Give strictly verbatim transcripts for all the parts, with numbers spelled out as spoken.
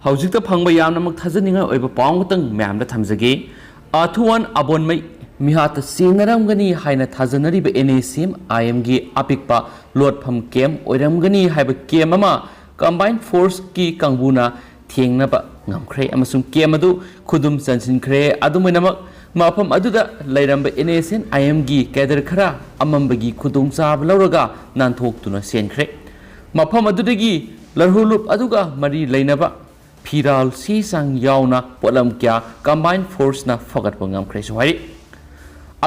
ꯍꯧꯖꯤꯛꯇ ꯐꯪꯕ ꯌꯥꯝꯅꯃꯛ ꯊꯥꯖꯅꯤꯡꯉꯥꯏ ꯑꯣꯏꯕ ꯄꯥꯎ ꯑꯃꯇꯪ ꯃꯌꯥꯝꯗ ꯊꯝꯖꯒꯦ꯫ ꯑꯥꯊꯨꯋꯥꯟ ꯑꯕꯣꯟꯃꯩ ꯃꯤꯍꯥꯠꯇ ꯆꯦꯡꯅꯔꯝꯒꯅꯤ ꯍꯥꯏꯅ ꯊꯥꯖꯅꯔꯤꯕ NSCN-IM-ꯒꯤ ꯑꯄꯤꯛꯄ ꯂꯣꯠꯐꯝ ꯀꯦꯝ ꯑꯣꯏꯔꯝꯒꯅꯤ ꯍꯥꯏꯕ ꯀꯦꯝ ꯑꯃ Combined Force-ꯀꯤ ꯀꯥꯡꯕꯨꯅ ꯊꯦꯡꯅꯕ ꯉꯝꯈ꯭ꯔꯦ ꯑꯃꯁꯨꯡ ꯀꯦꯝ ꯑꯗꯨ ꯈꯨꯗꯨꯝ ꯆꯟꯁꯤꯟꯈ꯭ꯔꯦ꯫ ꯑꯗꯨꯝ ꯑꯣꯏꯅꯃꯛ, ꯃꯐꯝ ꯑꯗꯨꯗ ꯂꯩꯔꯝꯕ NSCN-IM-ꯒꯤ cadre ꯈꯔ ꯑꯃꯝꯕꯒꯤ ꯈꯨꯗꯣꯡꯆꯥꯕ ꯂꯧꯔꯒ ꯅꯥꯟꯊꯣꯛꯇꯨꯅ ꯆꯦꯟꯈ꯭ꯔꯦ꯫ ꯃꯐꯝ ꯑꯗꯨꯗꯒꯤ ꯂꯔꯍꯨꯂꯨꯞ ꯑꯗꯨꯒ ꯃꯔꯤ ꯂꯩꯅꯕ ꯐꯤꯔꯥꯜ, ꯆꯦ ꯆꯥꯡ ꯌꯥꯎꯅ ꯄꯣꯠꯂꯝ ꯀꯌꯥ Combined Force-ꯅ ꯐꯒꯠꯄ ꯉꯝꯈ꯭ꯔꯦꯁꯨ ꯍꯥꯏꯔꯤ꯫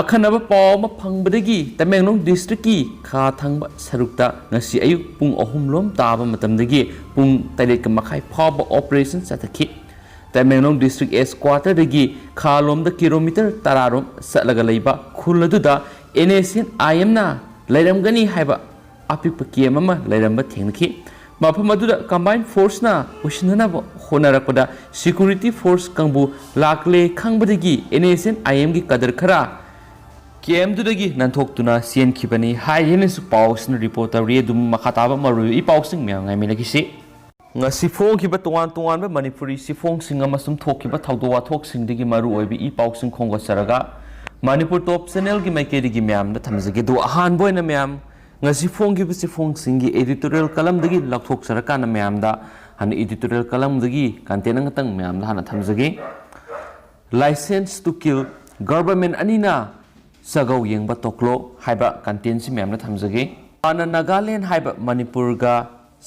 ꯑꯈꯟꯅꯕ ꯄꯥꯎ ꯑꯃ ꯐꯪꯕꯗꯒꯤ ꯇꯃꯦꯡꯂꯣꯡ district-ꯀꯤ ꯈꯥ ꯊꯪꯕ ꯁꯔꯨꯛꯇ ꯉꯁꯤ ꯑꯌꯨꯛ ꯄꯨꯡ ꯑꯍꯨꯝ ꯂꯣꯝ ꯇꯥꯕ ꯃꯇꯝꯗꯒꯤ ꯄꯨꯡ ꯇꯔꯦꯠꯀ ꯃꯈꯥꯏ ꯐꯥꯎꯕ operation ꯆꯠꯊꯈꯤ꯫ ꯇꯃꯦꯡꯂꯣꯡ district S quarter-ꯗꯒꯤ ꯈꯥ ꯂꯣꯝꯗ kilometre ꯇꯔꯥ ꯔꯣꯝ ꯆꯠꯂꯒ ꯂꯩꯕ ꯈꯨꯜ ꯑꯗꯨꯗ NSCN-IM-ꯅ ꯂꯩꯔꯝꯒꯅꯤ ꯍꯥꯏꯕ ꯑꯄꯤꯛꯄ ꯀꯦꯝ ꯑꯃ ꯂꯩꯔꯝꯕ ꯊꯦꯡꯅꯈꯤ꯫ ꯃꯐꯝ ꯑꯗꯨꯗ Combined Force-ꯅ ꯀꯣꯏꯁꯤꯟꯅꯅꯕ ꯍꯣꯠꯅꯔꯛꯄꯗ security force ꯀꯥꯡꯕꯨ ꯂꯥꯛꯂꯦ ꯈꯪꯕꯗꯒꯤ NSCN-IM-ꯒꯤ cadre ꯈꯔ ꯀꯦꯝꯗꯨꯗꯒꯤ ꯅꯥꯟꯊꯣꯛꯇꯨꯅ ꯆꯦꯟꯈꯤꯕꯅꯤ ꯍꯥꯏꯅꯁꯨ ꯄꯥꯎꯁꯤꯅ report ꯇꯧꯔꯤ꯫ ꯑꯗꯨꯝ ꯃꯈꯥ ꯇꯥꯕ ꯃꯔꯨꯑꯣꯏꯕ ꯏ ꯄꯥꯎꯁꯤꯡ ꯃꯌꯥꯝ ꯉꯥꯏꯃꯤꯟꯅꯈꯤꯁꯤ꯫ ꯉꯁꯤ ꯐꯣꯡꯈꯤꯕ ꯇꯣꯉꯥꯟ ꯇꯣꯉꯥꯟꯕ ꯃꯅꯤꯄꯨꯔꯤ ꯆꯦꯐꯣꯡꯁꯤꯡ ꯑꯃꯁꯨꯡ ꯊꯣꯛꯈꯤꯕ ꯊꯧꯗꯣꯛ ꯋꯥꯊꯣꯛꯁꯤꯡꯗꯒꯤ ꯃꯔꯨꯑꯣꯏꯕ ꯏ ꯄꯥꯎꯁꯤꯡ ꯈꯣꯝꯒꯠꯆꯔꯒ ꯃꯅꯤꯄꯨꯔ Top Channel-ꯒꯤ ꯃꯥꯏꯀꯩꯗꯒꯤ ꯃꯌꯥꯝꯗ ꯊꯝꯖꯒꯦ꯫ ꯑꯗꯨ ꯑꯍꯥꯟꯕ ꯑꯣꯏꯅ ꯃꯌꯥꯝ, ꯉꯁꯤ ꯐꯣꯡꯈꯤꯕ ꯆꯦꯐꯣꯡꯁꯤꯡꯒꯤ editorial column-ꯗꯒꯤ ꯂꯧꯊꯣꯛꯆꯔꯀꯥꯟꯗ ꯃꯌꯥꯝꯗ ꯍꯥꯟꯅ editorial column-ꯗꯒꯤ content ꯑꯃꯇꯪ ꯃꯌꯥꯝꯗ ꯍꯥꯟꯅ ꯊꯝꯖꯒꯦ꯫ License to Kill, Government ꯑꯅꯤꯅ ꯆꯒꯧ ꯌꯦꯡꯕ ꯇꯣꯛꯂꯣ ꯍꯥꯏꯕ content-ꯁꯤ ꯃꯌꯥꯝꯅ ꯊꯝꯖꯒꯦ꯫ ꯍꯥꯟꯅ ꯅꯥꯒꯥꯂꯦꯟ ꯍꯥꯏꯕ ꯃꯅꯤꯄꯨꯔꯒ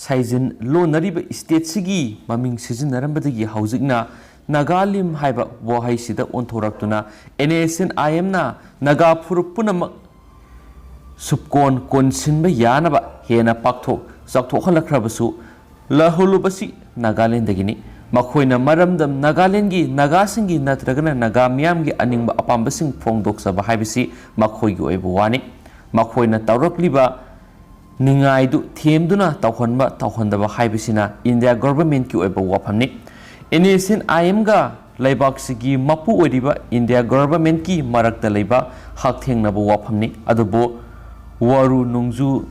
ꯁꯥꯏꯖꯤꯟ ꯂꯣꯟꯅꯔꯤꯕ state-ꯁꯤꯒꯤ ꯃꯃꯤꯡ ꯁꯤꯖꯤꯟꯅꯔꯝꯕꯗꯒꯤ ꯍꯧꯖꯤꯛꯅ ꯅꯥꯒꯥꯂꯤꯝ ꯍꯥꯏꯕ ꯋꯥꯍꯩꯁꯤꯗ ꯑꯣꯟꯊꯣꯔꯛꯇꯨꯅ NSCN-IM-ꯅ ꯅꯥꯒꯥ ꯐꯨꯔꯨꯞ ꯄꯨꯝꯅꯃꯛ ꯁꯨꯞꯀꯣꯟ ꯀꯣꯟꯁꯤꯟꯕ ꯌꯥꯅꯕ ꯍꯦꯟꯅ ꯄꯥꯛꯊꯣꯛ ꯆꯥꯎꯊꯣꯛꯍꯜꯂꯛꯈ꯭ꯔꯕꯁꯨ, ꯂꯔꯍꯨꯂꯨꯞ ꯑꯁꯤ ꯅꯥꯒꯥꯂꯦꯟꯗꯒꯤꯅꯤ꯫ ꯃꯈꯣꯏꯅ ꯃꯔꯝꯗꯝ ꯅꯥꯒꯥꯂꯦꯟꯒꯤ ꯅꯥꯒꯥꯁꯤꯡꯒꯤ ꯅꯠꯇ꯭ꯔꯒꯅ ꯅꯥꯒꯥ ꯃꯤꯌꯥꯝꯒꯤ ꯑꯅꯤꯡꯕ ꯑꯄꯥꯝꯕꯁꯤꯡ ꯐꯣꯡꯗꯣꯛꯆꯕ ꯍꯥꯏꯕꯁꯤ ꯃꯈꯣꯏꯒꯤ ꯑꯣꯏꯕ ꯋꯥꯅꯤ꯫ ꯃꯈꯣꯏꯅ ꯇꯧꯔꯛꯂꯤꯕ ꯅꯤꯡꯉꯥꯏꯗꯨ ꯊꯦꯝꯗꯨꯅ ꯇꯧꯍꯟꯕ ꯇꯧꯍꯟꯗꯕ ꯍꯥꯏꯕꯁꯤꯅ India Government-ꯀꯤ ꯑꯣꯏꯕ ꯋꯥꯐꯝꯅꯤ꯫ NSCN-IM-ꯒ ꯂꯩꯕꯥꯛꯁꯤꯒꯤ ꯃꯄꯨ ꯑꯣꯏꯔꯤꯕ India Government-ꯀꯤ ꯃꯔꯛꯇ ꯂꯩꯕ ꯍꯛꯊꯦꯡꯅꯕ ꯋꯥꯐꯝꯅꯤ꯫ ꯑꯗꯨꯕꯨ ꯋꯥꯔꯨ ꯅꯣꯡꯖꯨ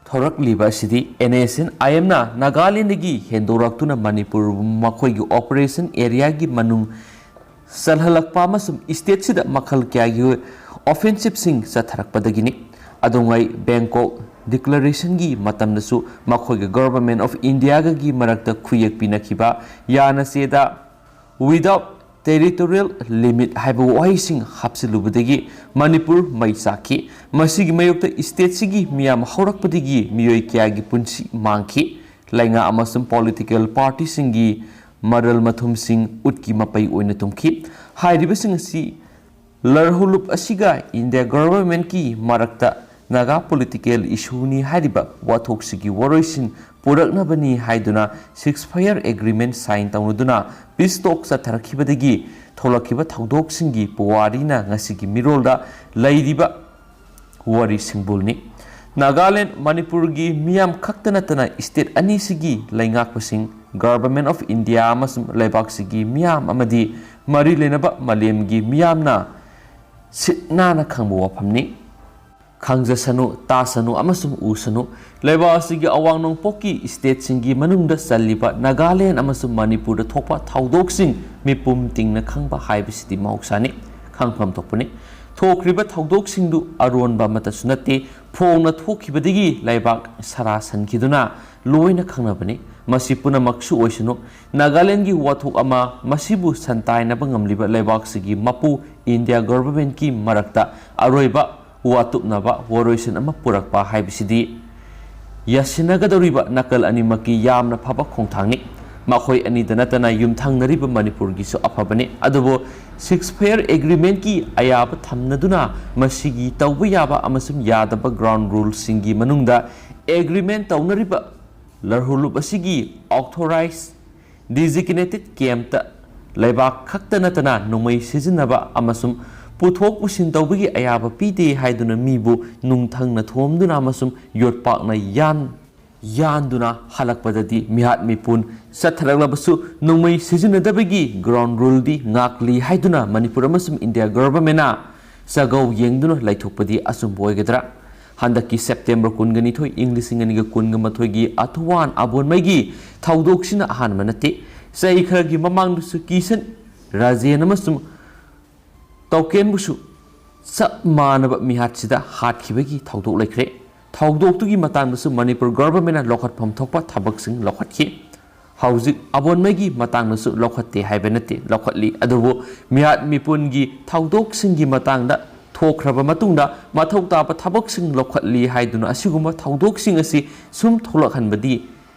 ꯊꯣꯔꯛꯂꯤꯕ ꯑꯁꯤꯗꯤ NSCN-IMꯅ ꯅꯥꯒꯥꯂꯦꯟꯗꯒꯤ ꯍꯦꯟꯗꯣꯔꯛꯇꯨꯅ ꯃꯅꯤꯄꯨꯔꯕꯨ ꯃꯈꯣꯏꯒꯤ operation areaꯒꯤ ꯃꯅꯨꯡ ꯆꯜꯍꯜꯂꯛꯄ ꯑꯃꯁꯨꯡ stateꯁꯤꯗ ꯃꯈꯜ ꯀꯌꯥꯒꯤ offensiveꯁꯤꯡ ꯆꯠꯊꯔꯛꯄꯗꯒꯤꯅꯤ꯫ ꯑꯗꯨꯉꯩ Bangkok Declarationꯒꯤ ꯃꯇꯝꯗꯁꯨ ꯃꯈꯣꯏꯒ Government of Indiaꯒꯒꯤ ꯃꯔꯛꯇ ꯈꯨꯌꯦꯛ ꯄꯤꯅꯈꯤꯕ ꯌꯥꯅꯆꯦꯗ without territorial limit ꯍꯥꯏꯕ ꯋꯥꯍꯩꯁꯤꯡ ꯍꯥꯞꯆꯤꯜꯂꯨꯕꯗꯒꯤ ꯃꯅꯤꯄꯨꯔ ꯃꯩ ꯆꯥꯛꯈꯤ꯫ ꯃꯁꯤꯒꯤ ꯃꯥꯌꯣꯛꯇ stateꯁꯤꯒꯤ ꯃꯤꯌꯥꯝ ꯍꯧꯔꯛꯄꯗꯒꯤ ꯃꯤꯑꯣꯏ ꯀꯌꯥꯒꯤ ꯄꯨꯟꯁꯤ ꯃꯥꯡꯈꯤ꯫ ꯂꯩꯉꯥꯛ ꯑꯃꯁꯨꯡ political partyꯁꯤꯡꯒꯤ ꯃꯔꯜ ꯃꯊꯨꯝꯁꯤꯡ ꯎꯠꯀꯤ ꯃꯄꯩ ꯑꯣꯏꯅ ꯇꯨꯝꯈꯤ꯫ ꯍꯥꯏꯔꯤꯕꯁꯤꯡ ꯑꯁꯤ ꯂꯔꯍꯨꯂꯨꯞ ꯑꯁꯤꯒ India Governmentꯀꯤ ꯃꯔꯛꯇ ꯅꯥꯒꯥ political issueꯅꯤ ꯍꯥꯏꯔꯤꯕ ꯋꯥꯊꯣꯛꯁꯤꯒꯤ ꯋꯥꯔꯣꯏꯁꯤꯟ ꯄꯨꯔꯛꯅꯕꯅꯤ ꯍꯥꯏꯗꯨꯅ ceasefire agreement sign ꯇꯧꯅꯗꯨꯅ peace talk ꯆꯠꯊꯔꯛꯈꯤꯕꯗꯒꯤ ꯊꯣꯛꯂꯛꯈꯤꯕ ꯊꯧꯗꯣꯛꯁꯤꯡꯒꯤ ꯄꯨꯋꯥꯔꯤꯅ ꯉꯁꯤꯒꯤ ꯃꯤꯔꯣꯜꯗ ꯂꯩꯔꯤꯕ ꯋꯥꯔꯤ ꯁꯤꯡꯕꯨꯜꯅꯤ꯫ ꯅꯥꯒꯥꯂꯦꯟ, ꯃꯅꯤꯄꯨꯔꯒꯤ ꯃꯤꯌꯥꯝ ꯈꯛꯇ ꯅꯠꯇꯅ state ꯑꯅꯤꯁꯤꯒꯤ ꯂꯩꯉꯥꯛꯄꯁꯤꯡ, Government of India ꯑꯃꯁꯨꯡ ꯂꯩꯕꯥꯛꯁꯤꯒꯤ ꯃꯤꯌꯥꯝ ꯑꯃꯗꯤ ꯃꯔꯤ ꯂꯩꯅꯕ ꯃꯥꯂꯦꯝꯒꯤ ꯃꯤꯌꯥꯝꯅ ꯁꯤꯠ ꯅꯥꯟꯅ ꯈꯪꯕ ꯋꯥꯐꯝꯅꯤ꯫ ꯈꯪꯖꯁꯅꯨ, ꯇꯥꯁꯅꯨ ꯑꯃꯁꯨꯡ ꯎꯁꯅꯨ, ꯂꯩꯕꯥꯛ ꯑꯁꯤꯒꯤ ꯑꯋꯥꯡ ꯅꯣꯡꯄꯣꯛꯀꯤ stateꯁꯤꯡꯒꯤ ꯃꯅꯨꯡꯗ ꯆꯜꯂꯤꯕ ꯅꯥꯒꯥꯂꯦꯟ ꯑꯃꯁꯨꯡ ꯃꯅꯤꯄꯨꯔꯗ ꯊꯣꯛꯄ ꯊꯧꯗꯣꯛꯁꯤꯡ ꯃꯤꯄꯨꯝ ꯇꯤꯡꯅ ꯈꯪꯕ ꯍꯥꯏꯕꯁꯤꯗꯤ ꯃꯍꯧꯁꯥꯅꯤ, ꯈꯪꯐꯝ ꯊꯣꯛꯄꯅꯤ꯫ ꯊꯣꯛꯈ꯭ꯔꯤꯕ ꯊꯧꯗꯣꯛꯁꯤꯡꯗꯨ ꯑꯔꯣꯟꯕ ꯑꯃꯠꯇꯁꯨ ꯅꯠꯇꯦ, ꯐꯣꯡꯅ ꯊꯣꯛꯈꯤꯕꯗꯒꯤ ꯂꯩꯕꯥꯛ ꯁꯔꯥ ꯁꯟꯈꯤꯗꯨꯅ ꯂꯣꯏꯅ ꯈꯪꯅꯕꯅꯤ꯫ ꯃꯁꯤ ꯄꯨꯝꯅꯃꯛꯁꯨ ꯑꯣꯏꯁꯅꯨ, ꯅꯥꯒꯥꯂꯦꯟꯒꯤ ꯋꯥꯊꯣꯛ ꯑꯃ, ꯃꯁꯤꯕꯨ ꯁꯟꯇꯥꯏꯅꯕ ꯉꯝꯂꯤꯕ ꯂꯩꯕꯥꯛꯁꯤꯒꯤ ꯃꯄꯨ India Governmentꯀꯤ ꯃꯔꯛꯇ ꯑꯔꯣꯏꯕ ꯋꯥꯇꯨꯞꯅꯕ ꯋꯥꯔꯣꯏꯁꯤꯟ ꯑꯃ ꯄꯨꯔꯛꯄ ꯍꯥꯏꯕꯁꯤꯗꯤ ꯌꯥꯁꯤꯟꯅꯒꯗꯧꯔꯤꯕ ꯅꯥꯀꯜ ꯑꯅꯤꯃꯛꯀꯤ ꯌꯥꯝꯅ ꯐꯕ ꯈꯣꯡꯊꯥꯡꯅꯤ꯫ ꯃꯈꯣꯏ ꯑꯅꯤꯗ ꯅꯠꯇꯅ ꯌꯨꯝꯊꯪꯅꯔꯤꯕ ꯃꯅꯤꯄꯨꯔꯒꯤꯁꯨ ꯑꯐꯕꯅꯤ꯫ ꯑꯗꯨꯕꯨ ceasefire agreementꯀꯤ ꯑꯌꯥꯕ ꯊꯝꯅꯗꯨꯅ ꯃꯁꯤꯒꯤ ꯇꯧꯕ ꯌꯥꯕ ꯑꯃꯁꯨꯡ ꯌꯥꯗꯕ ground ruleꯁꯤꯡꯒꯤ ꯃꯅꯨꯡꯗ agreement ꯇꯧꯅꯔꯤꯕ ꯂꯔꯍꯨꯂꯨꯞ ꯑꯁꯤꯒꯤ authorized designated campꯇ ꯂꯩꯕꯥꯛ ꯈꯛꯇ ꯅꯠꯇꯅ ꯅꯣꯡꯃꯩ ꯁꯤꯖꯤꯟꯅꯕ ꯑꯃꯁꯨꯡ ꯄꯨꯊꯣꯛ ꯄꯨꯁꯤꯟ ꯇꯧꯕꯒꯤ ꯑꯌꯥꯕ ꯄꯤꯗꯦ ꯍꯥꯏꯗꯨꯅ ꯃꯤꯕꯨ ꯅꯨꯡꯊꯪꯅ ꯊꯣꯝꯗꯨꯅ ꯑꯃꯁꯨꯡ ꯌꯣꯠꯄꯥꯛꯅ ꯌꯥꯟ-, ꯌꯥꯟꯗꯨꯅ ꯍꯜꯂꯛꯄꯗꯗꯤ ꯃꯤꯍꯥꯠ ꯃꯤꯄꯨꯟ ꯆꯠꯊꯔꯛꯂꯕꯁꯨ ꯅꯣꯡꯃꯩ ꯁꯤꯖꯤꯟꯅꯗꯕꯒꯤ ground ruleꯗꯤ ꯉꯥꯛꯂꯤ ꯍꯥꯏꯗꯨꯅ ꯃꯅꯤꯄꯨꯔ ꯑꯃꯁꯨꯡ India Governmentꯅ ꯆꯒꯧ ꯌꯦꯡꯗꯨꯅ ꯂꯩꯊꯣꯛꯄꯗꯤ ꯑꯆꯨꯝꯕ ꯑꯣꯏꯒꯗ꯭ꯔꯥ? ꯍꯟꯗꯛꯀꯤ ꯁꯦꯞꯇꯦꯝꯕꯔ ꯀꯨꯟꯒ ꯅꯤꯊꯣꯏ, ꯏꯪ ꯂꯤꯁꯤꯡ ꯑꯅꯤꯒ ꯀꯨꯟꯒ ꯃꯥꯊꯣꯏꯒꯤ ꯑꯊꯋꯥꯟ ꯑꯕꯣꯟꯃꯩꯒꯤ ꯊꯧꯗꯣꯛꯁꯤꯅ ꯑꯍꯥꯟꯕ ꯅꯠꯇꯦ꯫ ꯆꯍꯤ ꯈꯔꯒꯤ ꯃꯃꯥꯡꯗꯁꯨ ꯀꯤꯁꯟ ꯔꯥꯖꯦꯟ ꯑꯃꯁꯨꯡ ꯇꯧꯀꯦꯟꯕꯨꯁꯨ ꯆꯞ ꯃꯥꯟꯅꯕ ꯃꯤꯍꯥꯠꯁꯤꯗ ꯍꯥꯠꯈꯤꯕꯒꯤ ꯊꯧꯗꯣꯛ ꯂꯩꯈ꯭ꯔꯦ꯫ ꯊꯧꯗꯣꯛꯇꯨꯒꯤ ꯃꯇꯥꯡꯗꯁꯨ ꯃꯅꯤꯄꯨꯔ ꯒꯚꯔꯟꯃꯦꯟꯅ ꯂꯧꯈꯠꯐꯝ ꯊꯣꯛꯄ ꯊꯕꯛꯁꯤꯡ ꯂꯧꯈꯠꯈꯤ꯫ ꯍꯧꯖꯤꯛ ꯑꯕꯣꯟꯃꯩꯒꯤ ꯃꯇꯥꯡꯗꯁꯨ ꯂꯧꯈꯠꯇꯦ ꯍꯥꯏꯕ ꯅꯠꯇꯦ, ꯂꯧꯈꯠꯂꯤ꯫ ꯑꯗꯨꯕꯨ ꯃꯤꯍꯥꯠ ꯃꯤꯄꯨꯟꯒꯤ ꯊꯧꯗꯣꯛꯁꯤꯡꯒꯤ ꯃꯇꯥꯡꯗ ꯊꯣꯛꯈ꯭ꯔꯕ ꯃꯇꯨꯡꯗ ꯃꯊꯧ ꯇꯥꯕ ꯊꯕꯛꯁꯤꯡ ꯂꯧꯈꯠꯂꯤ ꯍꯥꯏꯗꯨꯅ ꯑꯁꯤꯒꯨꯝꯕ ꯊꯧꯗꯣꯛꯁꯤꯡ ꯑꯁꯤ ꯁꯨꯝ ꯊꯣꯛꯂꯛꯍꯟꯕꯗꯤ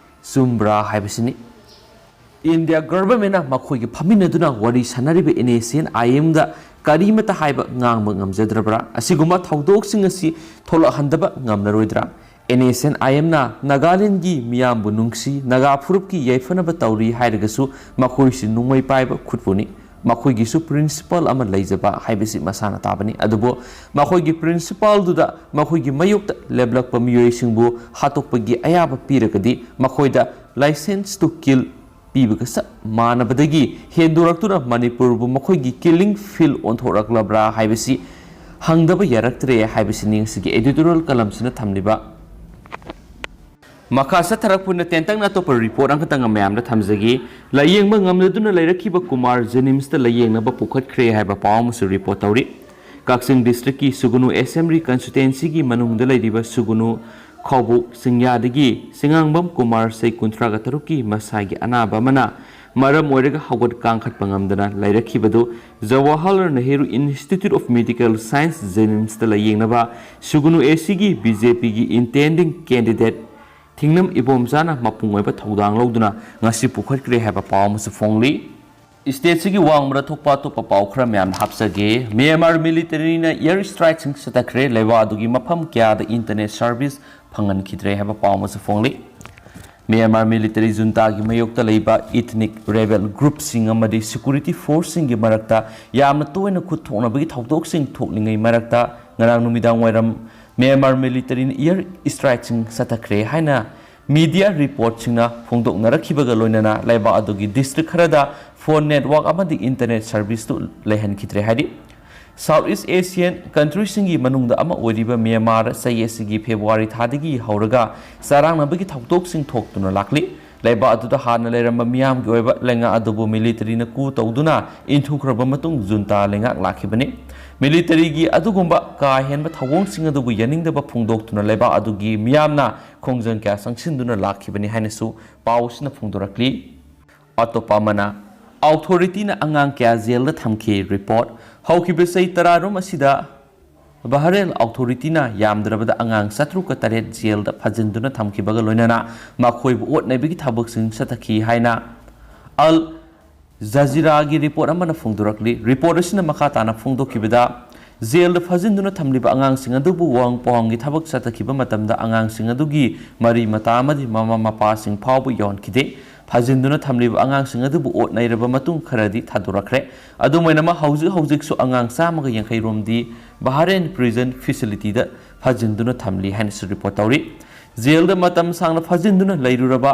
ꯆꯨꯝꯕ꯭ꯔꯥ ꯍꯥꯏꯕꯁꯤꯅꯤ꯫ ꯏꯟꯗꯤꯌꯥ ꯒꯚꯔꯟꯃꯦꯟꯅ ꯃꯈꯣꯏꯒꯤ ꯐꯝꯃꯤꯟꯅꯗꯨꯅ ꯋꯥꯔꯤ ꯁꯥꯟꯅꯔꯤꯕ ꯑꯦꯟ ꯑꯦ ꯁꯤ ꯑꯦꯟ ꯑꯥꯏ ꯑꯦꯝꯗ ꯀꯔꯤꯃꯇ ꯍꯥꯏꯕ ꯉꯥꯡꯕ ꯉꯝꯖꯗ꯭ꯔꯕ꯭ꯔꯥ? ꯑꯁꯤꯒꯨꯝꯕ ꯊꯧꯗꯣꯛꯁꯤꯡ ꯑꯁꯤ ꯊꯣꯛꯂꯛꯍꯟꯗꯕ ꯉꯝꯂꯔꯣꯏꯗ꯭ꯔꯥ? ꯑꯦꯟ ꯑꯦ ꯁꯤ ꯑꯦꯟ ꯑꯥꯏ ꯑꯦꯝꯅ ꯅꯥꯒꯥꯂꯦꯟꯒꯤ ꯃꯤꯌꯥꯝꯕꯨ ꯅꯨꯡꯁꯤ, ꯅꯥꯒꯥ ꯐꯨꯔꯨꯞꯀꯤ ꯌꯥꯏꯐꯅꯕ ꯇꯧꯔꯤ ꯍꯥꯏꯔꯒꯁꯨ ꯃꯈꯣꯏꯁꯨ ꯅꯣꯡꯃꯩ ꯄꯥꯏꯕ ꯈꯨꯠꯄꯨꯅꯤ꯫ ꯃꯈꯣꯏꯒꯤꯁꯨ ꯄ꯭ꯔꯤꯟꯁꯤꯄꯥꯜ ꯑꯃ ꯂꯩꯖꯕ ꯍꯥꯏꯕꯁꯤ ꯃꯁꯥꯅ ꯇꯥꯕꯅꯤ꯫ ꯑꯗꯨꯕꯨ ꯃꯈꯣꯏꯒꯤ ꯄ꯭ꯔꯤꯟꯁꯤꯄꯥꯜꯗꯨꯗ ꯃꯈꯣꯏꯒꯤ ꯃꯥꯌꯣꯛꯇ ꯂꯦꯞꯂꯛꯄ ꯃꯤꯑꯣꯏꯁꯤꯡꯕꯨ ꯍꯥꯠꯇꯣꯛꯄꯒꯤ ꯑꯌꯥꯕ ꯄꯤꯔꯒꯗꯤ ꯃꯈꯣꯏꯗ license to kill ꯄꯤꯕꯒ ꯆꯞ ꯃꯥꯟꯅꯕꯗꯒꯤ ꯍꯦꯟꯗꯣꯔꯛꯇꯨꯅ ꯃꯅꯤꯄꯨꯔꯕꯨ ꯃꯈꯣꯏꯒꯤ ꯀꯤꯂꯤꯡ ꯐꯤꯜ ꯑꯣꯟꯊꯣꯔꯛꯂꯕ꯭ꯔꯥ ꯍꯥꯏꯕꯁꯤ ꯍꯪꯗꯕ ꯌꯥꯔꯛꯇ꯭ꯔꯦ ꯍꯥꯏꯕꯁꯤꯅꯤ ꯉꯁꯤꯒꯤ editorial columnꯁꯤꯅ ꯊꯝꯂꯤꯕ꯫ ꯃꯈꯥ ꯆꯠꯊꯔꯛꯄꯅ ꯇꯦꯟꯇꯛꯅ ꯑꯇꯣꯞꯄ ꯔꯤꯄꯣꯔꯠ ꯑꯃꯈꯛꯇꯪ ꯃꯌꯥꯝꯗ ꯊꯝꯖꯒꯦ꯫ ꯂꯥꯌꯦꯡꯕ ꯉꯝꯅꯗꯨꯅ ꯂꯩꯔꯛꯈꯤꯕ ꯀꯨꯃꯥꯔ ꯖꯦꯅꯤꯝꯁꯇ ꯂꯥꯌꯦꯡꯅꯕ ꯄꯨꯈꯠꯈ꯭ꯔꯦ ꯍꯥꯏꯕ ꯄꯥꯎ ꯑꯃꯁꯨ ꯔꯤꯄꯣꯔꯠ ꯇꯧꯔꯤ꯫ ꯀꯛꯆꯤꯡ ꯗꯤꯁꯇ꯭ꯔꯤꯛꯀꯤ ꯁꯨꯒꯨꯅꯨ ꯑꯦꯁꯦꯝꯕ꯭ꯂꯤ ꯀꯟꯁꯇꯤꯇ꯭ꯋꯦꯟꯁꯤꯒꯤ ꯃꯅꯨꯡꯗ ꯂꯩꯔꯤꯕ ꯁꯨꯒꯨꯅꯨ ꯈꯥꯎꯕꯣꯛ ꯆꯤꯡꯌꯥꯗꯒꯤ ꯆꯤꯉꯥꯡꯕꯝ ꯀꯨꯃꯥꯔ, ꯆꯍꯤ ꯀꯨꯟꯊ꯭ꯔꯥꯒ ꯇꯔꯨꯛꯀꯤ, ꯃꯁꯥꯒꯤ ꯑꯅꯥꯕ ꯑꯃꯅ ꯃꯔꯝ ꯑꯣꯏꯔꯒ ꯍꯧꯒꯠ ꯀꯥꯡꯈꯠꯄ ꯉꯝꯗꯅ ꯂꯩꯔꯛꯈꯤꯕꯗꯨ Jawaharlal Nehru institute of medical science ꯖꯦꯅꯤꯝꯁꯇ ꯂꯥꯌꯦꯡꯅꯕ ꯁꯨꯒꯨꯅꯨ ꯑꯦꯁꯤꯒꯤ ꯕꯤ ꯖꯦ ꯄꯤꯒꯤ intending candidate ꯊꯤꯡꯅꯝ ꯏꯕꯣꯝꯆꯥꯅ ꯃꯄꯨꯡ ꯑꯣꯏꯕ ꯊꯧꯗꯥꯡ ꯂꯧꯗꯨꯅ ꯉꯁꯤ ꯄꯨꯈꯠꯈ꯭ꯔꯦ ꯍꯥꯏꯕ ꯄꯥꯎ ꯑꯃꯁꯨ ꯐꯣꯡꯂꯤ꯫ ꯁ꯭ꯇꯦꯠꯁꯤꯒꯤ ꯋꯥꯡꯃꯗ ꯊꯣꯛꯄ ꯑꯇꯣꯞꯄ ꯄꯥꯎ ꯈꯔ ꯃꯌꯥꯝ ꯍꯥꯞꯆꯒꯦ꯫ Myanmar ꯃꯤꯂꯤꯇꯔꯤꯅ air ꯁ꯭ꯇ꯭ꯔꯥꯏꯛꯁꯤꯡ ꯆꯠꯊꯈ꯭ꯔꯦ꯫ ꯂꯩꯕꯥꯛ ꯑꯗꯨꯒꯤ ꯃꯐꯝ ꯀꯌꯥꯗ ꯏꯟꯇꯔꯅꯦꯠ ꯁꯔꯚꯤꯁ ꯐꯪꯍꯟꯈꯤꯗ꯭ꯔꯦ ꯍꯥꯏꯕ ꯄꯥꯎ ꯑꯃꯁꯨ ꯐꯣꯡꯂꯤ꯫ ꯃ꯭ꯌꯥꯟꯃꯥꯔ ꯃꯤꯂꯤꯇꯔꯤ ꯖꯨꯟꯇꯥꯒꯤ ꯃꯥꯌꯣꯛꯇ ꯂꯩꯕ ꯏꯊꯅꯤꯛ ꯔꯦꯕꯦꯜ ꯒ꯭ꯔꯨꯞꯁꯤꯡ ꯑꯃꯗꯤ ꯁꯦꯀ꯭ꯌꯨꯔꯤꯇꯤ ꯐꯣꯔꯁꯁꯤꯡꯒꯤ ꯃꯔꯛꯇ ꯌꯥꯝꯅ ꯇꯣꯏꯅ ꯈꯨꯠ ꯊꯣꯛꯅꯕꯒꯤ ꯊꯧꯗꯣꯛꯁꯤꯡ ꯊꯣꯛꯂꯤꯉꯩ ꯃꯔꯛꯇ ꯉꯔꯥꯡ ꯅꯨꯃꯤꯗꯥꯡ ꯋꯥꯏꯔꯝ ꯃ꯭ꯌꯥꯟꯃꯥꯔ ꯃꯤꯂꯤꯇꯔꯤꯅ ꯑꯦꯌꯔ ꯁ꯭ꯇ꯭ꯔꯥꯏꯛꯁꯤꯡ ꯆꯠꯊꯈ꯭ꯔꯦ ꯍꯥꯏꯅ ꯃꯤꯗꯤꯌꯥ ꯔꯤꯄꯣꯔꯠꯁꯤꯡꯅ ꯐꯣꯡꯗꯣꯛꯅꯔꯛꯈꯤꯕꯒ ꯂꯣꯏꯅꯅ ꯂꯩꯕꯥꯛ ꯑꯗꯨꯒꯤ ꯗꯤꯁꯇ꯭ꯔꯤꯛ ꯈꯔꯗ ꯐꯣꯟ ꯅꯦꯠꯋꯥꯔꯛ ꯑꯃꯗꯤ ꯏꯟꯇꯔꯅꯦꯠ ꯁꯔꯚꯤꯁꯇꯨ ꯂꯩꯍꯟꯈꯤꯗ꯭ꯔꯦ ꯍꯥꯏꯔꯤ꯫ South East Asian countryꯁꯤꯡꯒꯤ ꯃꯅꯨꯡꯗ ꯑꯃ ꯑꯣꯏꯔꯤꯕ ꯃ꯭ꯌꯥꯟꯃꯥꯔ ꯆꯍꯤ ꯑꯁꯤꯒꯤ ꯐꯦꯕ꯭ꯔꯨꯋꯥꯔꯤ ꯊꯥꯗꯒꯤ ꯍꯧꯔꯒ ꯆꯔꯥꯡꯅꯕꯒꯤ ꯊꯧꯗꯣꯛꯁꯤꯡ ꯊꯣꯛꯇꯨꯅ ꯂꯥꯛꯂꯤ꯫ ꯂꯩꯕꯥꯛ ꯑꯗꯨꯗ ꯍꯥꯟꯅ ꯂꯩꯔꯝꯕ ꯃꯤꯌꯥꯝꯒꯤ ꯑꯣꯏꯕ ꯂꯩꯉꯥꯛ ꯑꯗꯨꯕꯨ ꯃꯤꯂꯤꯇꯔꯤꯅ ꯀꯨ ꯇꯧꯗꯨꯅ ꯏꯟꯊꯨꯈ꯭ꯔꯕ ꯃꯇꯨꯡ ꯖꯨꯟꯇꯥ ꯂꯩꯉꯥꯛ ꯂꯥꯛꯈꯤꯕꯅꯤ꯫ ꯃꯤꯂꯤꯇꯔꯤꯒꯤ ꯑꯗꯨꯒꯨꯝꯕ ꯀꯥ ꯍꯦꯟꯕ ꯊꯧꯑꯣꯡꯁꯤꯡ ꯑꯗꯨꯕꯨ ꯌꯥꯅꯤꯡꯗꯕ ꯐꯣꯡꯗꯣꯛꯇꯨꯅ ꯂꯩꯕꯥꯛ ꯑꯗꯨꯒꯤ ꯃꯤꯌꯥꯝꯅ ꯈꯣꯡꯖꯪ ꯀꯌꯥ ꯆꯪꯁꯤꯟꯗꯨꯅ ꯂꯥꯛꯈꯤꯕꯅꯤ ꯍꯥꯏꯅꯁꯨ ꯄꯥꯎ ꯑꯁꯤꯅ ꯐꯣꯡꯗꯣꯔꯛꯂꯤ꯫ ꯑꯇꯣꯞꯄ ꯑꯃꯅ, ꯑꯣꯊꯣꯔꯤꯇꯤꯅ ꯑꯉꯥꯡ ꯀꯌꯥ ꯖꯦꯜꯗ ꯊꯝꯈꯤ꯫ ꯔꯤꯄꯣꯔꯠ꯫ ꯍꯧꯈꯤꯕ ꯆꯍꯤ ꯇꯔꯥꯔꯣꯝ ꯑꯁꯤꯗ ꯕꯍꯔꯦꯟ ꯑꯣꯊꯣꯔꯤꯇꯤꯅ ꯌꯥꯝꯗ꯭ꯔꯕꯗ ꯑꯉꯥꯡ ꯆꯥꯇ꯭ꯔꯨꯛꯀ ꯇꯔꯦꯠ ꯖꯦꯜꯗ ꯐꯥꯖꯤꯟꯗꯨꯅ ꯊꯝꯈꯤꯕꯒ ꯂꯣꯏꯅꯅ ꯃꯈꯣꯏꯕꯨ ꯑꯣꯠ ꯅꯩꯕꯒꯤ ꯊꯕꯛꯁꯤꯡ ꯆꯠꯊꯈꯤ ꯍꯥꯏꯅ ꯑꯜ ꯖꯖꯤꯔꯥꯒꯤ ꯔꯤꯄꯣꯔꯠ ꯑꯃꯅ ꯐꯣꯡꯗꯣꯔꯛꯂꯤ꯫ ꯔꯤꯄꯣꯔꯠ ꯑꯁꯤꯅ ꯃꯈꯥ ꯇꯥꯅ ꯐꯣꯡꯗꯣꯛꯈꯤꯕꯗ, ꯖꯦꯜꯗ ꯐꯥꯖꯤꯟꯗꯨꯅ ꯊꯝꯂꯤꯕ ꯑꯉꯥꯡꯁꯤꯡ ꯑꯗꯨꯕꯨ ꯋꯥꯍꯪ ꯄꯥꯎꯍꯪꯒꯤ ꯊꯕꯛ ꯆꯠꯊꯈꯤꯕ ꯃꯇꯝꯗ ꯑꯉꯥꯡꯁꯤꯡ ꯑꯗꯨꯒꯤ ꯃꯔꯤ ꯃꯇꯥ ꯑꯃꯗꯤ ꯃꯃꯥ ꯃꯄꯥꯁꯤꯡ ꯐꯥꯎꯕ ꯌꯧꯍꯟꯈꯤꯗꯦ꯫ ꯐꯥꯖꯤꯟꯗꯨꯅ ꯊꯝꯂꯤꯕ ꯑꯉꯥꯡꯁꯤꯡ ꯑꯗꯨꯕꯨ ꯑꯣꯠ ꯅꯩꯔꯕ ꯃꯇꯨꯡ ꯈꯔꯗꯤ ꯊꯥꯗꯣꯔꯛꯈ꯭ꯔꯦ꯫ ꯑꯗꯨꯝ ꯑꯣꯏꯅꯃꯛ, ꯍꯧꯖꯤꯛ ꯍꯧꯖꯤꯛꯁꯨ ꯑꯉꯥꯡ ꯆꯥꯝꯃꯒ ꯌꯥꯡꯈꯩ ꯔꯣꯝꯗꯤ ꯕꯍꯔꯦꯟ ꯄ꯭ꯔꯤꯖꯟ ꯐꯦꯁꯤꯂꯤꯇꯤꯗ ꯐꯥꯖꯤꯟꯗꯨꯅ ꯊꯝꯂꯤ ꯍꯥꯏꯅꯁꯨ ꯔꯤꯄꯣꯔꯠ ꯇꯧꯔꯤ꯫ ꯖꯦꯜꯗ ꯃꯇꯝ ꯁꯥꯡꯅ ꯐꯥꯖꯤꯟꯗꯨꯅ ꯂꯩꯔꯨꯔꯕ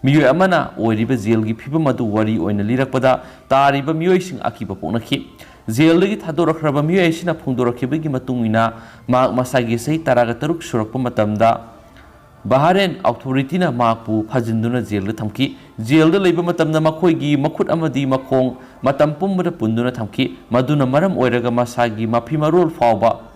ꯃꯤꯑꯣꯏ ꯑꯃꯅ ꯑꯣꯏꯔꯤꯕ ꯖꯦꯜꯒꯤ ꯐꯤꯕꯝ ꯑꯗꯨ ꯋꯥꯔꯤ ꯑꯣꯏꯅ ꯂꯤꯔꯛꯄꯗ, ꯇꯥꯔꯤꯕ ꯃꯤꯑꯣꯏꯁꯤꯡ ꯑꯀꯤꯕ ꯄꯣꯛꯅꯈꯤ꯫ ꯖꯦꯜꯗꯒꯤ ꯊꯥꯗꯣꯔꯛꯈ꯭ꯔꯕ ꯃꯤꯑꯣꯏ ꯑꯁꯤꯅ ꯐꯣꯡꯗꯣꯔꯛꯈꯤꯕꯒꯤ ꯃꯇꯨꯡ ꯏꯟꯅ, ꯃꯍꯥꯛ ꯃꯁꯥꯒꯤ ꯆꯍꯤ ꯇꯔꯥꯒ ꯇꯔꯨꯛ ꯁꯨꯔꯛꯄ ꯃꯇꯝꯗ ꯕꯍꯔꯦꯟ ꯑꯣꯊꯣꯔꯤꯇꯤꯅ ꯃꯍꯥꯛꯄꯨ ꯐꯥꯖꯤꯟꯗꯨꯅ ꯖꯦꯜꯗ ꯊꯝꯈꯤ꯫ ꯖꯦꯜꯗ ꯂꯩꯕ ꯃꯇꯝꯗ ꯃꯈꯣꯏꯒꯤ ꯃꯈꯨꯠ ꯑꯃꯗꯤ ꯃꯈꯣꯡ ꯃꯇꯝ ꯄꯨꯝꯕꯗ ꯄꯨꯟꯗꯨꯅ ꯊꯝꯈꯤ꯫ ꯃꯗꯨꯅ ꯃꯔꯝ ꯑꯣꯏꯔꯒ ꯃꯁꯥꯒꯤ ꯃꯐꯤ ꯃꯔꯣꯜ ꯐꯥꯎꯕ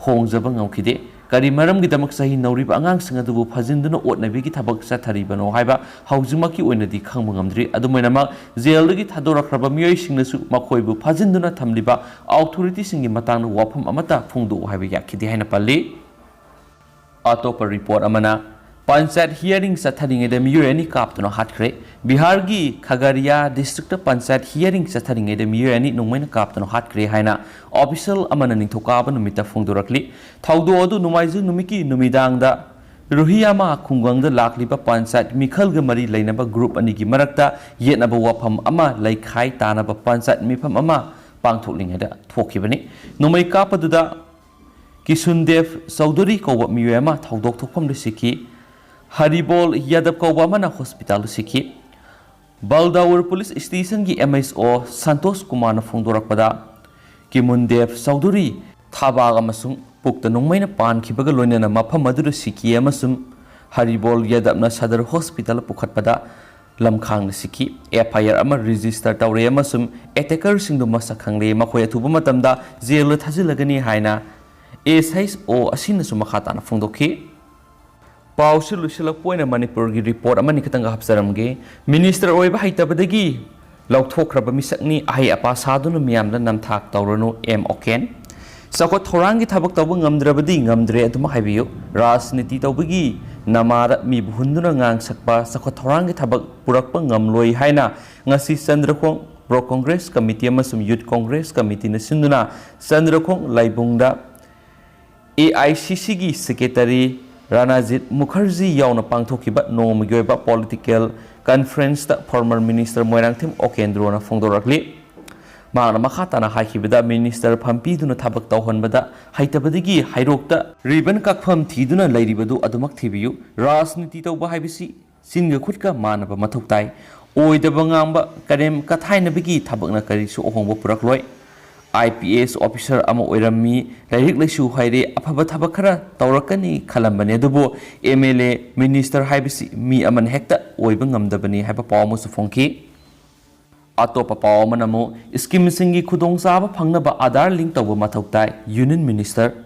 ꯍꯣꯡꯖꯕ ꯉꯝꯈꯤꯗꯦ꯫ ꯀꯔꯤ ꯃꯔꯝꯒꯤꯗꯃꯛ ꯆꯍꯤ ꯅꯧꯔꯤꯕ ꯑꯉꯥꯡꯁꯤꯡ ꯑꯗꯨꯕꯨ ꯐꯥꯖꯤꯟꯗꯨꯅ ꯑꯣꯠꯅꯕꯤꯒꯤ ꯊꯕꯛ ꯆꯠꯊꯔꯤꯕꯅꯣ ꯍꯥꯏꯕ ꯍꯧꯖꯤꯛꯃꯛꯀꯤ ꯑꯣꯏꯅꯗꯤ ꯈꯪꯕ ꯉꯝꯗ꯭ꯔꯤ꯫ ꯑꯗꯨꯝ ꯑꯣꯏꯅꯃꯛ, ꯖꯦꯜꯗꯒꯤ ꯊꯥꯗꯣꯔꯛꯈ꯭ꯔꯕ ꯃꯤꯑꯣꯏꯁꯤꯡꯅꯁꯨ ꯃꯈꯣꯏꯕꯨ ꯐꯥꯖꯤꯟꯗꯨꯅ ꯊꯝꯂꯤꯕ ꯑꯣꯊꯣꯔꯤꯇꯤꯁꯤꯡꯒꯤ ꯃꯇꯥꯡꯗ ꯋꯥꯐꯝ ꯑꯃꯠꯇ ꯐꯣꯡꯗꯣꯛꯎ ꯍꯥꯏꯕ ꯌꯥꯈꯤꯗꯦ ꯍꯥꯏꯅ ꯄꯜꯂꯤ꯫ ꯑꯇꯣꯞꯄ ꯔꯤꯄꯣꯔꯠ ꯑꯃꯅ, ꯄꯟꯆꯥꯌꯠ ꯍꯤꯌꯥꯔꯤꯡ ꯆꯠꯊꯔꯤꯉꯩꯗ ꯃꯤꯑꯣꯏ ꯑꯅꯤ ꯀꯥꯞꯇꯨꯅ ꯍꯥꯠꯈ꯭ꯔꯦ꯫ ꯕꯤꯍꯥꯔꯒꯤ ꯈꯒꯔꯤꯌꯥ ꯗꯤꯁꯇ꯭ꯔꯤꯛꯇ ꯄꯟꯆꯥꯌꯠ ꯍꯤꯌꯥꯔꯤꯡ ꯆꯠꯊꯔꯤꯉꯩꯗ ꯃꯤꯑꯣꯏ ꯑꯅꯤ ꯅꯣꯡꯃꯩꯅ ꯀꯥꯞꯇꯨꯅ ꯍꯥꯠꯈ꯭ꯔꯦ ꯍꯥꯏꯅ ꯑꯣꯐꯤꯁꯤꯌꯦꯜ ꯑꯃꯅ ꯅꯤꯡꯊꯧꯀꯥꯕ ꯅꯨꯃꯤꯠꯇ ꯐꯣꯡꯗꯣꯔꯛꯂꯤ꯫ ꯊꯧꯗꯣꯛ ꯑꯗꯨ ꯅꯣꯡꯃꯥꯏꯖꯤꯡ ꯅꯨꯃꯤꯠꯀꯤ ꯅꯨꯃꯤꯗꯥꯡꯗ ꯔꯨꯍꯤꯌꯥꯃꯥ ꯈꯨꯡꯒꯪꯗ ꯂꯥꯛꯂꯤꯕ ꯄꯟꯆꯥꯌꯠ ꯃꯤꯈꯜꯒ ꯃꯔꯤ ꯂꯩꯅꯕ ꯒ꯭ꯔꯨꯞ ꯑꯅꯤꯒꯤ ꯃꯔꯛꯇ ꯌꯦꯠꯅꯕ ꯋꯥꯐꯝ ꯑꯃ ꯂꯩꯈꯥꯏ ꯇꯥꯅꯕ ꯄꯟꯆꯥꯌꯠ ꯃꯤꯐꯝ ꯑꯃ ꯄꯥꯡꯊꯣꯛꯂꯤꯉꯩꯗ ꯊꯣꯛꯈꯤꯕꯅꯤ꯫ ꯅꯣꯡꯃꯩ ꯀꯥꯞꯄꯗꯨꯗ ꯀꯤꯁꯨꯟꯗꯦꯕ ꯆꯧꯙꯨꯔꯤ ꯀꯧꯕ ꯃꯤꯑꯣꯏ ꯑꯃ ꯊꯧꯗꯣꯛ ꯊꯣꯛꯐꯝꯗ ꯁꯤꯈꯤ꯫ ꯍꯔꯤꯕꯣꯜ ꯌꯥꯗꯕ ꯀꯧꯕ ꯑꯃꯅ ꯍꯣꯁꯄꯤꯇꯥꯜꯗ ꯁꯤꯈꯤ꯫ ꯕꯜꯗꯥꯎꯔ ꯄꯨꯂꯤꯁ ꯁ꯭ꯇꯦꯁꯟꯒꯤ ꯑꯦꯝ ꯑꯦꯁ ꯑꯣ ꯁꯟꯇꯣꯁ ꯀꯨꯃꯥꯔꯅ ꯐꯣꯡꯗꯣꯔꯛꯄꯗ, ꯀꯤꯃꯨꯟꯗꯦꯕ ꯆꯧꯙꯨꯔꯤ ꯊꯥꯕꯥꯛ ꯑꯃꯁꯨꯡ ꯄꯨꯛꯇ ꯅꯣꯡꯃꯩꯅ ꯄꯥꯟꯈꯤꯕꯒ ꯂꯣꯏꯅꯅ ꯃꯐꯝ ꯑꯗꯨꯗ ꯁꯤꯈꯤ ꯑꯃꯁꯨꯡ ꯍꯔꯤꯕꯣꯜ ꯌꯥꯗꯕꯅ ꯁꯗꯔ ꯍꯣꯁꯄꯤꯇꯥꯜ ꯄꯨꯈꯠꯄꯗ ꯂꯝꯈꯥꯡꯗ ꯁꯤꯈꯤ꯫ ꯑꯦꯐ ꯑꯥꯏ ꯑꯥꯔ ꯑꯃ ꯔꯦꯖꯤꯁꯇꯔ ꯇꯧꯔꯦ ꯑꯃꯁꯨꯡ ꯑꯦꯇꯦꯀꯔꯁꯤꯡꯗꯨ ꯃꯁꯛ ꯈꯪꯂꯦ꯫ ꯃꯈꯣꯏ ꯑꯊꯨꯕ ꯃꯇꯝꯗ ꯖꯦꯜꯗ ꯊꯥꯖꯤꯜꯂꯒꯅꯤ ꯍꯥꯏꯅ ꯑꯦꯁ ꯑꯩꯆ ꯑꯣ ꯑꯁꯤꯅꯁꯨ ꯃꯈꯥ ꯇꯥꯅ ꯐꯣꯡꯗꯣꯛꯈꯤ꯫ ꯄꯥꯎꯁꯤ ꯂꯣꯏꯁꯤꯜꯂꯛꯄ ꯑꯣꯏꯅ ꯃꯅꯤꯄꯨꯔꯒꯤ ꯔꯤꯄꯣꯔꯠ ꯑꯃꯅꯤ ꯈꯛꯇꯪꯒ ꯍꯥꯞꯆꯔꯝꯒꯦ꯫ ꯃꯤꯅꯤꯁꯇꯔ ꯑꯣꯏꯕ ꯍꯩꯇꯕꯗꯒꯤ ꯂꯧꯊꯣꯛꯈ꯭ꯔꯕ ꯃꯤꯁꯛꯅꯤ, ꯑꯍꯩ ꯑꯄꯥ ꯁꯥꯗꯨꯅ ꯃꯤꯌꯥꯝꯗ ꯅꯝꯊꯥꯛ ꯇꯧꯔꯅꯨ, ꯑꯦꯝ ꯑꯣꯀꯦꯟ꯫ ꯆꯥꯎꯈꯠ ꯊꯧꯔꯥꯡꯒꯤ ꯊꯕꯛ ꯇꯧꯕ ꯉꯝꯗ꯭ꯔꯕꯗꯤ ꯉꯝꯗ꯭ꯔꯦ ꯑꯗꯨꯃꯛ ꯍꯥꯏꯕꯤꯌꯨ꯫ ꯔꯥꯖꯅꯤꯇꯤ ꯇꯧꯕꯒꯤ ꯅꯃꯥꯗ ꯃꯤꯕꯨ ꯍꯨꯟꯗꯨꯅ ꯉꯥꯡꯁꯛꯄ, ꯆꯥꯎꯈꯠ ꯊꯧꯔꯥꯡꯒꯤ ꯊꯕꯛ ꯄꯨꯔꯛꯄ ꯉꯝꯂꯣꯏ ꯍꯥꯏꯅ ꯉꯁꯤ ꯆꯟꯗ꯭ꯔꯈꯣꯡ ꯕ꯭ꯂꯣꯛ ꯀꯣꯡꯒ꯭ꯔꯦꯁ ꯀꯃꯤꯇꯤ ꯑꯃꯁꯨꯡ ꯌꯨꯠ ꯀꯣꯡꯒ꯭ꯔꯦꯁ ꯀꯃꯤꯇꯤꯅ ꯁꯤꯟꯗꯨꯅ ꯆꯟꯗ꯭ꯔꯈꯣꯡ ꯂꯥꯏꯕꯨꯡꯗ ꯑꯦ ꯑꯥꯏ ꯁꯤ ꯁꯤꯒꯤ ꯁꯦꯀ꯭ꯔꯦꯇꯔꯤ ꯔꯥꯅꯥꯖꯤꯠ ꯃꯨꯈꯔꯖꯤ ꯌꯥꯎꯅ ꯄꯥꯡꯊꯣꯛꯈꯤꯕ ꯅꯣꯡꯃꯒꯤ ꯑꯣꯏꯕ ꯄꯣꯂꯤꯇꯤꯀꯦꯜ ꯀꯟꯐ꯭ꯔꯦꯟꯁꯇ ꯐꯣꯔꯃꯔ ꯃꯤꯅꯤꯁꯇꯔ ꯃꯣꯏꯔꯥꯡꯊꯦꯝ ꯑꯣꯀꯦꯟꯗ꯭ꯔꯣꯅ ꯐꯣꯡꯗꯣꯔꯛꯂꯤ꯫ ꯃꯍꯥꯛꯅ ꯃꯈꯥ ꯇꯥꯅ ꯍꯥꯏꯈꯤꯕꯗ, ꯃꯤꯅꯤꯁꯇꯔ ꯐꯝꯄꯤꯗꯨꯅ ꯊꯕꯛ ꯇꯧꯍꯟꯕꯗ ꯍꯩꯇꯕꯗꯒꯤ ꯍꯩꯔꯣꯛꯇ ꯔꯤꯕꯟ ꯀꯛꯐꯝ ꯊꯤꯗꯨꯅ ꯂꯩꯔꯤꯕꯗꯨ ꯑꯗꯨꯃꯛ ꯊꯤꯕꯤꯌꯨ꯫ ꯔꯥꯖꯅꯤꯇꯤ ꯇꯧꯕ ꯍꯥꯏꯕꯁꯤ ꯆꯤꯟꯒ ꯈꯨꯠꯀ ꯃꯥꯟꯅꯕ ꯃꯊꯧ ꯇꯥꯏ꯫ ꯑꯣꯏꯗꯕ ꯉꯥꯡꯕ, ꯀꯔꯦꯝ ꯀꯊꯥꯏꯅꯕꯒꯤ ꯊꯕꯛꯅ ꯀꯔꯤꯁꯨ ꯑꯍꯣꯡꯕ ꯄꯨꯔꯛꯂꯣꯏ꯫ ꯑꯥꯏ ꯄꯤ ꯑꯦꯁ ꯑꯣꯐꯤꯁꯔ ꯑꯃ ꯑꯣꯏꯔꯝꯃꯤ, ꯂꯥꯏꯔꯤꯛ ꯂꯥꯏꯁꯨ ꯍꯩꯔꯦ, ꯑꯐꯕ ꯊꯕꯛ ꯈꯔ ꯇꯧꯔꯛꯀꯅꯤ ꯈꯜꯂꯝꯕꯅꯤ, ꯑꯗꯨꯕꯨ ꯑꯦꯝ ꯑꯦꯜ ꯑꯦ, ꯃꯤꯅꯤꯁꯇꯔ ꯍꯥꯏꯕꯁꯤ ꯃꯤ ꯑꯃꯅ ꯍꯦꯛꯇ ꯑꯣꯏꯕ ꯉꯝꯗꯕꯅꯤ ꯍꯥꯏꯕ ꯄꯥꯎ ꯑꯃꯁꯨ ꯐꯣꯡꯈꯤ꯫ ꯑꯇꯣꯞꯄ ꯄꯥꯎ ꯑꯃꯅ ꯑꯃꯨꯛ ꯁ꯭ꯀꯤꯝꯁꯤꯡꯒꯤ ꯈꯨꯗꯣꯡꯆꯥꯕ ꯐꯪꯅꯕ ꯑꯥꯙꯥꯔ ꯂꯤꯡ ꯇꯧꯕ ꯃꯊꯧ ꯇꯥꯏ, ꯌꯨꯅꯤꯌꯟ ꯃꯤꯅꯤꯁꯇꯔ꯫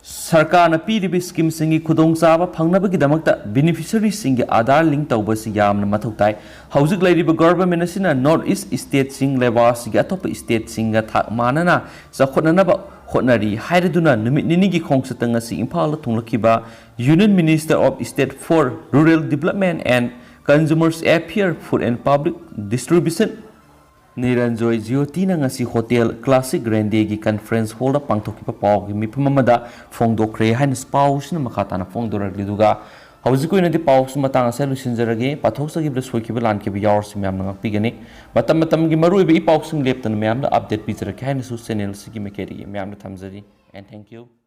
ꯁꯔꯀꯥꯔꯅ ꯄꯤꯔꯤꯕ ꯁ꯭ꯀꯤꯝꯁꯤꯡꯒꯤ ꯈꯨꯗꯣꯡꯆꯥꯕ ꯐꯪꯅꯕꯒꯤꯗꯃꯛꯇ ꯕꯦꯅꯤꯐꯤꯁꯔꯤꯁꯤꯡꯒꯤ ꯑꯥꯙꯥꯔ ꯂꯤꯡ ꯇꯧꯕꯁꯤ ꯌꯥꯝꯅ ꯃꯊꯧ ꯇꯥꯏ꯫ ꯍꯧꯖꯤꯛ ꯂꯩꯔꯤꯕ ꯒꯚꯔꯟꯃꯦꯟꯠ ꯑꯁꯤꯅ ꯅꯣꯔꯠ ꯏꯁ꯭ꯠ ꯁ꯭ꯇꯦꯠꯁꯤꯡ, ꯂꯩꯕꯥꯛ ꯑꯁꯤꯒꯤ ꯑꯇꯣꯞꯄ ꯁ꯭ꯇꯦꯠꯁꯤꯡꯒ ꯊꯥꯛ ꯃꯥꯟꯅꯅ ꯆꯥꯎꯈꯠꯅꯅꯕ ꯍꯣꯠꯅꯔꯤ ꯍꯥꯏꯔꯗꯨꯅ ꯅꯨꯃꯤꯠ ꯅꯤꯅꯤꯒꯤ ꯈꯣꯡꯆꯠꯇ ꯉꯁꯤ ꯏꯝꯐꯥꯜꯗ ꯊꯨꯡꯂꯛꯈꯤꯕ Union Minister of State for Rural Development and Consumers Affairs, Food and Public Distribution ꯅꯤꯔꯟꯖꯣꯏ ꯖ꯭ꯌꯣꯇꯤꯅ ꯉꯁꯤ ꯍꯣꯇꯦꯜ ꯀ꯭ꯂꯥꯁꯤꯛ ꯔꯦꯟꯗꯦꯒꯤ ꯀꯟꯐꯔꯦꯟꯁ ꯍꯣꯜꯗ ꯄꯥꯡꯊꯣꯛꯈꯤꯕ ꯄꯥꯎꯒꯤ ꯃꯤꯐꯝ ꯑꯃꯗ ꯐꯣꯡꯗꯣꯛꯈ꯭ꯔꯦ ꯍꯥꯏꯅ ꯄꯥꯎꯁꯤꯅ ꯃꯈꯥ ꯇꯥꯅ ꯐꯣꯡꯗꯣꯔꯛꯂꯤ꯫ ꯑꯗꯨꯒ ꯍꯧꯖꯤꯛꯀꯤ ꯑꯣꯏꯅꯗꯤ ꯄꯥꯎꯁꯤ ꯃꯇꯥꯡ ꯑꯁꯤꯗ ꯂꯣꯏꯁꯤꯟꯖꯔꯒꯦ꯫ ꯄꯥꯊꯣꯛꯆꯈꯤꯕꯗ ꯁꯣꯏꯈꯤꯕ ꯂꯥꯟꯈꯤꯕ ꯌꯥꯎꯔꯁꯨ ꯃꯌꯥꯝꯅ ꯉꯥꯛꯄꯤꯒꯅꯤ꯫ ꯃꯇꯝ ꯃꯇꯝꯒꯤ ꯃꯔꯨꯑꯣꯏꯕ ꯏ ꯄꯥꯎꯁꯤꯡ ꯂꯦꯞꯇꯅ ꯃꯌꯥꯝꯗ ꯑꯞꯗꯦꯠ ꯄꯤꯖꯔꯛꯀꯦ ꯍꯥꯏꯅꯁꯨ ꯆꯦꯅꯦꯜ ꯑꯁꯤꯒꯤ ꯃꯥꯏꯀꯩꯗꯒꯤ ꯃꯌꯥꯝꯗ ꯊꯝꯖꯔꯤ꯫ And thank you꯫